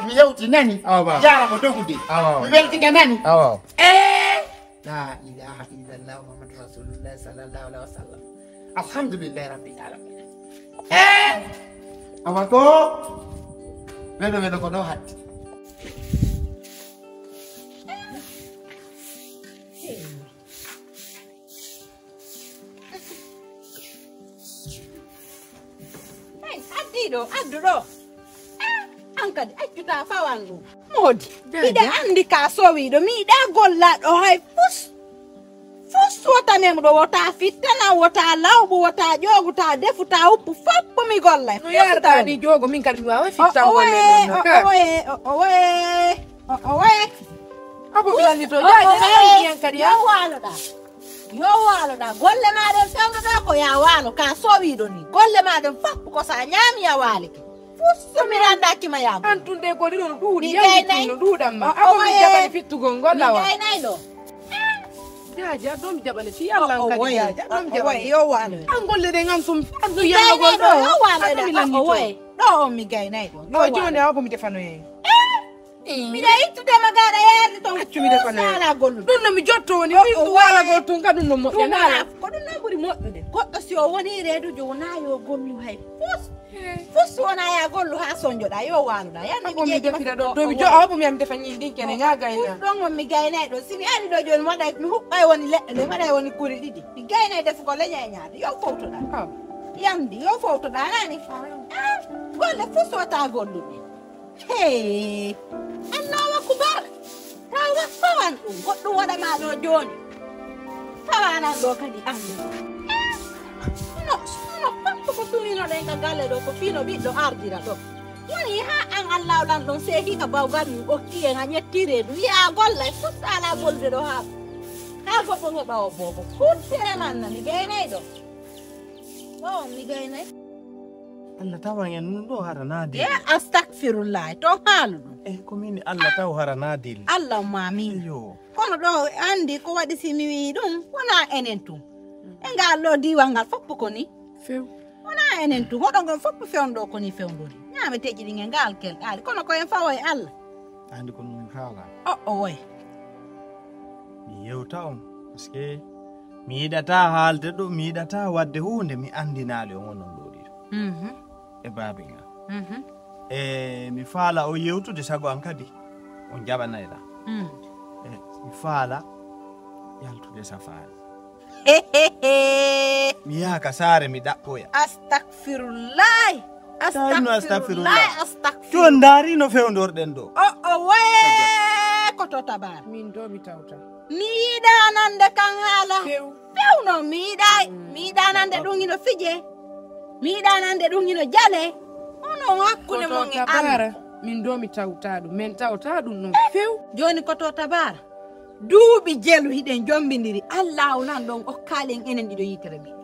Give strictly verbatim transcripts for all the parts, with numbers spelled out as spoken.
Mi yewti nani. Awa. Jarama dogude. Awa. Mi weltika nani. Awa. Eh. La ilaha illallah Muhammadu Rasulullah sallallahu alaihi wasallam. Alhamdulillahi rabbil alamin. Eh. Awa ko. Welo welo ko do hatti. Hey, addiɗo adduɗo. Ah, an kadi accuta fawan ɗum. Moodi. Miɗa andi ka sowiɗo miɗa gollaɗo hay fus. Fus wota memɗo wota fittana wota lawɓu wota ƴogu ta defu ta uppu foppo mi gollay. No yarata ni jogo min kadi mi wawa fittangol. Owoye owoye owoye. Owoye. Abo mi lallito jaaji yan kadi ya. Waloɗa. Yo waaloɗa golle maɗen fewnoɗa ko ya waalo ka sowiɗo ni golle maɗen foppu ko sa ñaami ya waalike. Fus so mi randakima ya. Antunde ko ɗiɗo no ɗuuɗi yaltino ɗuuɗamma abo mi jaɓani fittugol ngol lawa. Gaynayɗo. Jaaja ɗum jaɓani fi Allah kadi jaaja ɗum jaɓani yo waalo. An golle ɗen an tum addu yallogol ɗo. Yo waaloɗa. Owoye. Ɗo on mi gaynayɗo. Yo waalo. Joni awa ko mi defanoyey. Miɗa ittudema gaɗa yarde ton accumide ko nala gollude ɗum no mi jotto woni ɗum ɗum wala gol tun ka ɗum no moƴƴa nala. Ko ɗum noon ɓuri moƴƴude goɗɗo si o woni reedujo wona yo gollu hay fus. Fus wona ya gollu ha sonjoɗa yo waluɗa yanno mi defira ɗon ɗo mi joɗa hobo mi yami defa ñin ɗin kene ña gayna ɗon on mi gaynay ɗon si mi ari ɗo joni mi waɗay mi huɓɓay woni leɗɗe ɗe mi waɗay woni kuri ɗiɗi mi gaynay defu ko leña e ñaade yo fowtoɗa. Yamdi yo fowtoɗa nani. Golle fus wota gollude. Hey, Allahu akubar. Tawa fawan ɗum goɗɗum waɗama ɗo jooni. Fawanan ɗo kadi anndu. Suno suno foppo ko suninoɗen ka galle ɗo ko fino ɓiɗɗo ardira ɗo. Woni ha an Allahu lan ɗon seeki ka bawgal mum okki en a ƴetti reedu wi'a gollay futtala golde ɗo ha ha goɗɗo heɓa o bobo kuttere man nani geenay ɗo. O mi gaynay. Allah tawan en ɗum ɗo hara naadil. E astagfirullahi to haalu ɗum. E ko min Allah taw hara naadil. Allah mamin. Yo. Kono ɗo andi ko waɗi si mi wi ɗum wona enen tun. E ngal ɗo diwal ngal foppo ko ni. Few. Wona enen tun hoɗo ngon foppo fewndo ko ni fewndori. Ñaameteeji ɗin e ngal kel ɗaali kono ko en fawo e Allah. Andi ko ɗum haala. O o woy. Mi yewta on parce que mi yiɗata haalde ɗo mi yiɗata wadde hunde mi andinaali on onon ɗo ɗiɗo e baabi ngal e mi faala o yewtude sago an kadi on jaɓanayɗa e mi faala yaltude safaari mi yaha ka saare mi ɗaɓɓoya astagfirullahi astagfirullahi astagfirullahi to ndaari no fewndorɗen ɗo o o woye ko to tabar min do mi tawta mi yiɗa nande kan haala few few no mi yiɗa mi yiɗa nande ɗum ino fije mi yiɗa nande ɗum ino jale onon hakkunde mon e allah min do mi tawta ɗum min tawta ɗum noon few joni ko to tabara duuɓi jelu hiɗen jombidiri allahu lan ɗon okkaɗen enen ɗiɗo yitere ɓiɗɗo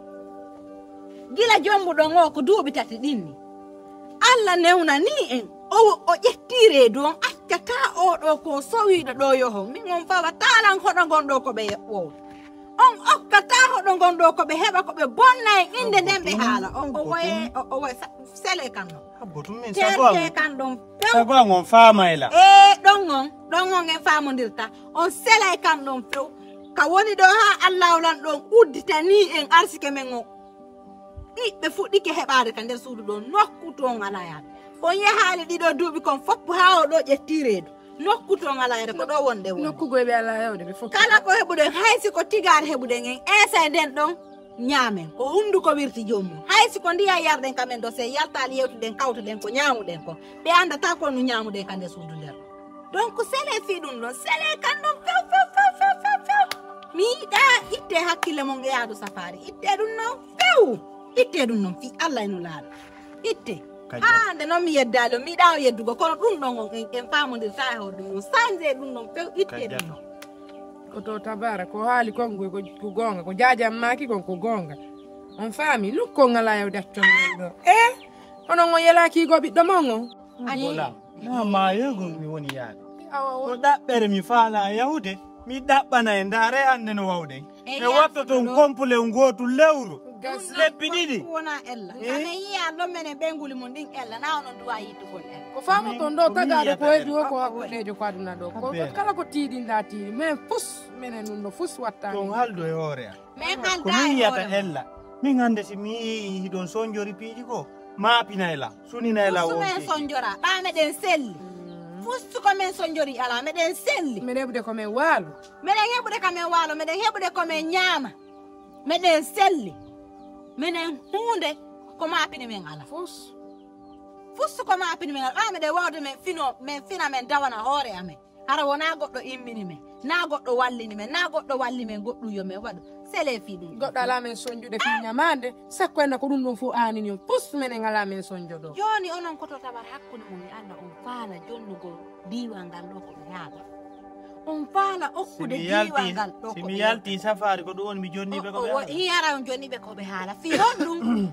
gila jombuɗon o ko duuɓi tati ɗinni allah newnani en o o ƴetti reedu on accata oɗo ko sowiɗo ɗo yoho min on fawa talan hoɗo gonɗo ko ɓe eɓɓowo on okkata hoɗo gonɗo ko ɓe heɓa ko ɓe bonna e inde nden ɓe haala on o woye o woye sele kan non terte kan ɗon few sago an on famayla e ɗon on ɗon on en famodirta on selay kan ɗon few ka woni ɗo ha allahu lan ɗon udditani en arsike men on ɓiɓɓe fuɗɗike heɓaade ka nder suudu ɗo nokku to ngala yaade on yahaali ɗiɗo duuɓi kon foppo ha o ɗo ƴetti reedu nokku to ngala yaade ko ɗo wonde woni nokku goyɓe ala yawde ɓe fof kala ko heɓuɗen hay si ko tigaade heɓuɗen en eesa e nden ɗon ñaamen ko hunnduko wirti joom mum hay si ko ndiya yarɗen kamen ɗo se yaltaali yewtuɗen kawtuɗen ko ñaamuɗen ko ɓe anndata ko no ñaamuɗen ka nder suudu nder ɗon donc sele fii ɗum ɗon sele kan ɗon few few few few few few mi yiɗa itte hakkille mon e yaadu safaari itte ɗum non few itte ɗum non fii allah eno laaɗo itte haa nde noon mi yeddaali on mi yiɗaa on yeddugo kono ɗum ɗon on en en faamondirtaa e hoore ɗum on changé ɗum ɗon few itte ɗum ɗon ko to tabara ko haali kon ko ko goonga ko jaajam maaki kon ko goonga on faami lukkol ngalaa yawde accon ɗo e onon on yelaaki go ɓiɗɗo mon on Bola, na maayoygol mi woni yaade. Ko ɗaɓɓere mi faalaa yahude, mi ɗaɓɓana e ndaare annde no wawɗen. E watto toon kompulew ngootu lewru. Lebbi ɗiɗi. Ko wona ella. Eh? Amen yiya ɗo menen ɓeŋguli mum ɗin ella. Na onon duwa yittugol ella. Ko faamoton ɗo tagaaɗo ko heedi o ko hakkundeejo ko aduna ɗo. Ko kala ko tiiɗinɗa tiiɗi. Men fus, menen ɗum ɗo fus wattani. Ɗum haldo e hoore am. Men halda e hoore am. Ko min yiyata ella. Min hannde si mi yii hiɗon sonjori piiji ko, maapinay la, suninay la. Fusu men sonjora, ɓaa meɗen selli. Fusu ko men sonjori ala, meɗen selli. Meɗen heɓude ko men waalo. Meɗen heɓude ko men waalo, meɗen heɓude ko men ñaama. Meɗen selli. Menen huunde ko maapini men ala. Fusu. Fusu ko maapini men ala. Ɓaa meɗen wawde men fino, men fina men dawana hoore amen. Hara wonaa goɗɗo immini men, naa goɗɗo wallini men, naa goɗɗo walli men goɗɗum yo men waɗu. Sele fii ɗum. Goɗɗo alaa men sonjude fii ñamaande, sakko enna ko ɗum ɗum fof aanini on. Pus menen alaa men sonjodo. Jooni onon ko to tabar hakkunde mon e Allah on faala jonnugol diiwal ngal ɗo ko ɓe haala. On faala okkude diiwal ngal ɗo ko ɓe yalti safari ko ɗum woni mi jonni ɓe ko ɓe haala. Hiyara on jonni ɓe ko ɓe haala. Fii honɗum?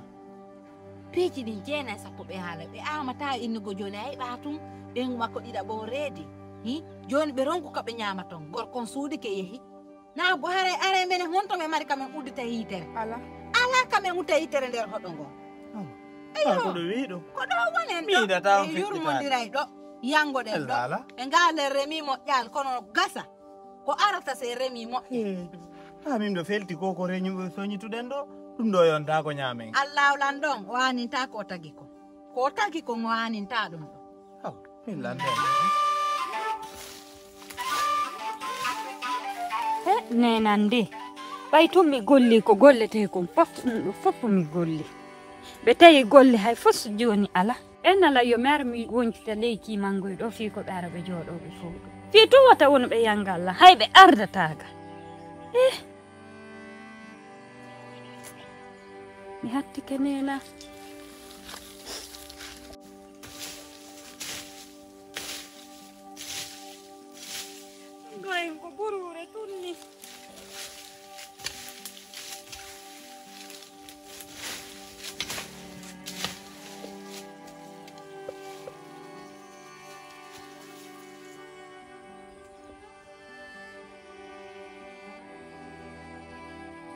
Piiji ɗin jeenay sappo ɓe haala, ɓe aamata innugo jooni, a heɓa tun, ɓeyngu makko ɗiɗaɓo on reedi. Hi? Jooni ɓe ronku ka ɓe ñaama ton. Gorko on suudike yehi. Na bo haray, haray menen honto men mari ka men uddita hiitere? Ala. Ala ka men utta hiitere nder hoɗo ngo. Awa. Eyyo. Ko ɗo wi'i ɗo. Ko ɗo wonen ɗo. Mi yiɗata on feƴƴitaade. Yurmondiray ɗo. Yangoɗen ɗo. Ala, ala. E ngaalen remi moƴƴaali kono gasa. Ko arata se remi moƴƴe. Eh, haa min ɗo felti ko, ko reñu-, soñituɗen ɗo, ɗum ɗo yontaa ko ñaamen. Allaahu lan ɗon, o aanintaa ko o tagi ko. Ko o tagi ko, o aanintaa ɗum ɗo. Haw, min lanndee. He, neenan de, ɓay tun mi golli ko golletee kon fof, ɗum ɗo fof mi golli. Ɓe tawi golle hay fof so jooni ala. Ɓen ala yo mi ar mi wontita ley kii manngoy ɗo fii ko ɓe ara ɓe jooɗoo ɓe fow ɗo. Fii tun wata wonu ɓe yannga Allah, hay ɓe ardataa ga. Eh. Mi hattike neena. Ɗo en ko ɓuruure tun ni.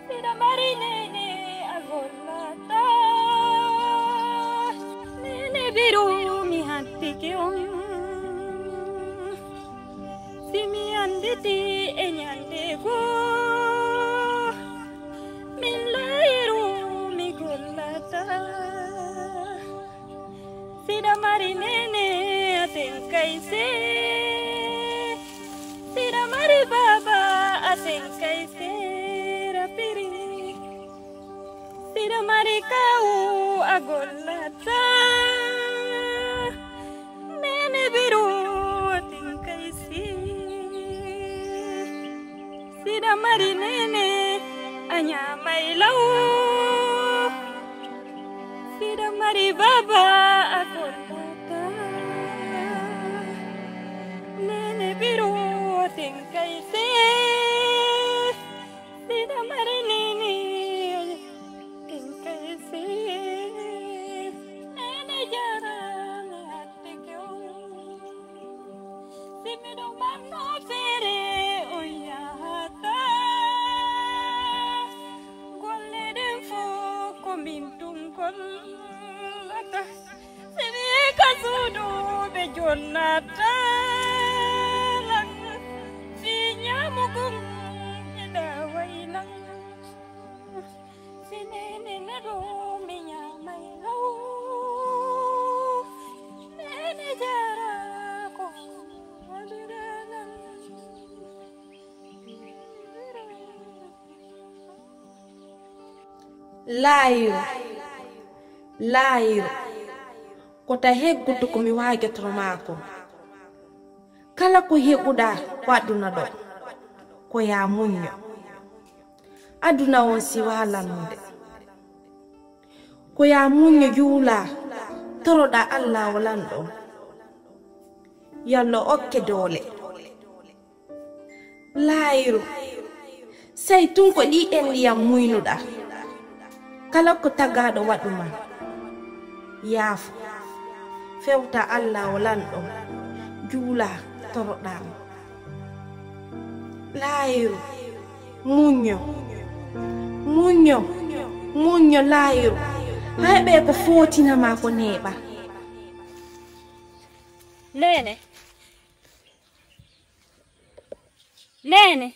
Siɗa mari neene a gollata. Neene biru mi hattike on. Si mi annditi e ñande goo, min laayiru mi gollata. Siɗa mari neene a tenkay se. Siɗa mari baaba a tenkay se rapiri. Siɗa mari kaawu a gollata. Neene biru a tenkay se. Siɗa mari neene a ñaamay law. Siɗa mari baaba a gollata. Neene biru a tenkay se. Siɗa mari neene a tenkay se. Neene jaaraama. Si miɗo marno feere on yahata. Golle ɗen fow ko min tun gollata. Si mi yehi ka suudu ɓe jonnata lan. Fii ñaamugol ɓe ɗaaway lan. Si neene neɗo mi ñaamay law. Neene jaara ko waɗiralan. Laayiro, laayiro, ko ta heggudu ko mi waajotoro maa ko. Kala ko heɓuɗaa ko aduna ɗo, ko yaa muñño. Aduna on siwaa lannude. Ko yaa muñño juulaa, toroɗaa Allaahu lanɗo on. Yo Allah okke doole. Laayru, sey tun ko ɗii en ndiyam muynuɗaa. Kala ko tagaaɗo waɗu maa, yaafo. Fewta Allaahu lanɗo, juulaa, toroɗaa mo. Laayru, muñño, muñño, Muñño laayiru, hay ɓe ko footina ma ko neeɓa. Leene. Leene.